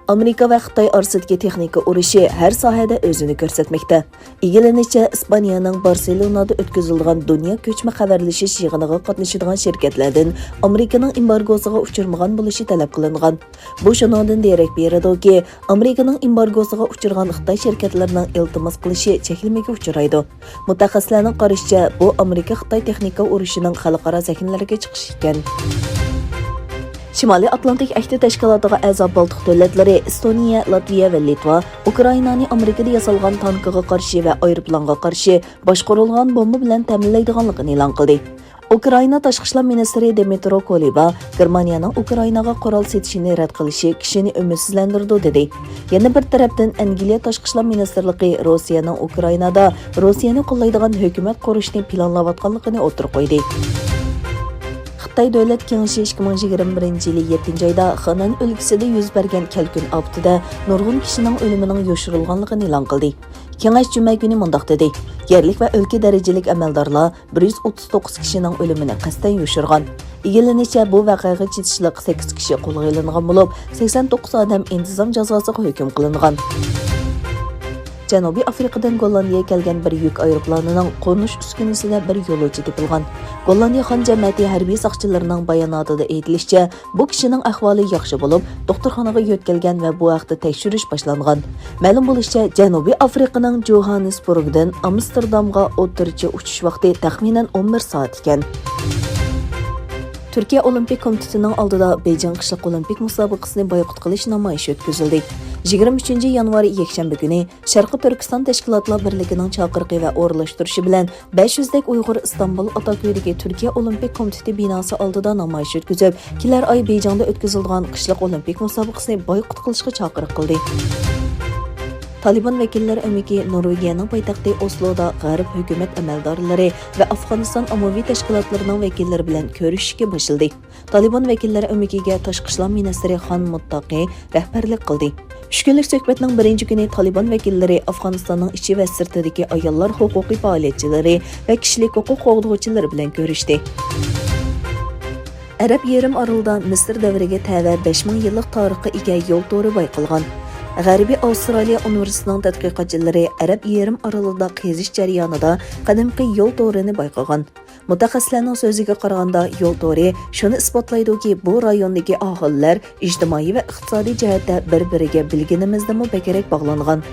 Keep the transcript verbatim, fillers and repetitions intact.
ئامېرىكا ۋە خىتاي ئارىسىدىكى تېخنىكا ئۇرۇشى ھەر ساھەدە ئۆزىنى كۆرسەتمەكتە. ئىگىلىنىشىچە، ئىسپانىيەنىڭ بارسېلونادا ئۆتكۈزۈلىدىغان دۇنيا كۆچمە خەۋەرلىشىش يىغىنىغا قاتنىشىدىغان شىركەتلەردىن ئامېرىكىنىڭ ئېمبارگوسىغا ئۇچرىمىغان بولۇشى تەلەپ قىلىنغان. بۇ شۇنىڭدىن دېرەك بېرىدۇكى، ئامېرىكىنىڭ ئېمبارگوسىغا ئۇچرىغان خىتاي شىركەتلىرىنىڭ ئىلتىماس قىلىشى چەكلىمىگە ئۇچرايدۇ. مۇتەخەسسىسلەرنىڭ قارىشىچە، بۇ ئامېرىكا-خىتاي تېخنىكا ئۇرۇشىنىڭ خەلقئارا سەھنىلەرگە چىقىشى ئىكەن. شىمالىي ئاتلانتىك ئەھدى تەشكىلاتىغا ئەزا بالتىق دۆلەتلىرى ئېستونىيە، لاتۋىيە ۋە لىتۋا ئۇكرائىنانى ئامېرىكىدا ياسالغان تانكىغا قارشى ۋە ئايروپىلانغا قارشى باشقۇرۇلغان بومبا بىلەن تەمىنلەيدىغانلىقىنى ئېلان قىلدى. ئۇكرائىنا تاشقى ئىشلار مىنىستىرى دىمىترو كۇلېبا گېرمانىيەنىڭ ئۇكرائىناغا قورال سېتىشىنى رەت قىلىشى كىشىنى ئۈمىدسىزلەندۈرىدۇ، دېدى. يەنە بىر تەرەپتىن، ئەنگلىيە تاشقى ئىشلار مىنىستىرلىقى روسىيەنىڭ ئۇكرائىنادا روسىيەنى قوللايدىغان ھۆكۈمەت قۇرۇشنى پىلانلاۋاتقانلىقىنى ئوتتۇرىغا قويدى. خىتاي دۆلەت كېڭىشى ئىككى مىڭ يىگىرمە بىرىنچى يىلى يەتتىنچى ئايدا خېنەن ئۆلكىسىدە يۈز بەرگەن كەلكۈن ئاپىتىدە نۇرغۇن كىشىنىڭ ئۆلۈمىنىڭ يوشۇرۇلغانلىقىنى ئېلان قىلدى. كېڭەش جۈمە كۈنى مۇنداق دېدى: يەرلىك ۋە ئۆلكە دەرىجىلىك ئەمەلدارلار بىر يۈز ئوتتۇز توققۇز كىشىنىڭ ئۆلۈمىنى قەستەن يوشۇرغان. ئىگىلىنىشىچە، بۇ ۋەقەگە چېتىشلىق سەككىز كىشى قولغا ئېلىنغان بولۇپ، سەكسەن توققۇز ئادەم ئىنتىزام جازاسىغا ھۆكۈم قىلىنغان. جەنۇبىي ئافرىقىدىن گوللاندىيەگە كەلگەن بىر يۈك ئايروپىلانىنىڭ قونۇش ئۈسكۈنىسىدە بىر يولۇچى تېپىلغان. گوللاندىيە خان جەمەتى ھەربىي ساقچىلىرىنىڭ باياناتىدا ئېيتىلىشىچە، بۇ كىشىنىڭ ئەھۋالى ياخشى بولۇپ، دوختۇرخانىغا يۆتكەلگەن ۋە بۇ ھەقتە تەكشۈرۈش باشلانغان. مەلۇم بولۇشىچە، جەنۇبىي ئافرىقىنىڭ جوھاننېسبۇرگدىن ئامستېردامغا ئوتتۇرىچە ئۇچۇش ۋاقتى تەخمىنەن ئون بىر سائەت ئىكەن. تۈركىيە ئولىمپىك كومىتېتىنىڭ ئالدىدا بېيجىڭ قىشلىق ئولىمپىك مۇسابىقىسىنى بايقۇت قىلىش نامايىشى ئۆتكۈزۈلدى. يىگىرمە ئۈچىنچى يانۋار يەكشەنبە كۈنى شەرقىي تۈركىستان تەشكىلاتلار بىرلىكىنىڭ چاقىرىقى ۋە ئورۇنلاشتۇرۇشى بىلەن بەش يۈزدەك ئۇيغۇر ئىستانبۇل ئاتاكۆيدىكى تۈركىيە ئولىمپىك كومىتېتى بىناسى ئالدىدا نامايىش ئۆتكۈزۈپ، كېلەر ئاي بېيجىڭدا ئۆتكۈزۈلىدىغان قىشلىق ئولىمپىك مۇسابىقىسىنى بايقۇت قىلىشقا چاقىرىق قىلدى. تالىبان ۋەكىللەر ئۆمىكى نورۋېگىيەنىڭ پايتەختى ئوسلودا غەرب ھۆكۈمەت ئەمەلدارلىرى ۋە ئافغانىستان ئاممىۋى تەشكىلاتلىرىنىڭ ۋەكىللىرى بىلەن كۆرۈشۈشكە باشلىدى. تالىبان ۋەكىللەر ئۆمىكىگە تاشقى ئىشلار مىنىستىرى خان مۇتتاقى رەھبەرلىك قىلدى. ئۈچ كۈنلۈك سۆھبەتنىڭ بىرىنچى كۈنى تالىبان ۋەكىللىرى ئافغانىستاننىڭ ئىچى ۋە سىرتىدىكى ئاياللار ھوقۇقى پائالىيەتچىلىرى ۋە كىشىلىك ھوقۇق قوغدىغۇچىلىرى بىلەن كۆرۈشتى. ئەرەب يېرىم ئارىلىدا مىسىر دەۋرىگە تەۋە بەش مىڭ يىللىق تارىخقا ئىگە يول تورى بايقالغان. غەربىي ئاۋسترالىيە ئۇنىۋېرسىتېتىنىڭ تەتقىقاتچىلىرى ئەرەب يېرىم ئارىلىدا قېزىش جەريانىدا قەدىمكى يول تورىنى بايقىغان. مۇتەخەسسىسلەرنىڭ سۆزىگە قارىغاندا، يول تورى شۇنى ئىسپاتلايدۇكى، بۇ رايوندىكى ئاھالىلەر ئىجتىمائىي ۋە ئىقتىسادىي جەھەتتە بىر-بىرىگە بىلگىنىمىزدىنمۇ بەكرەك باغلانغان.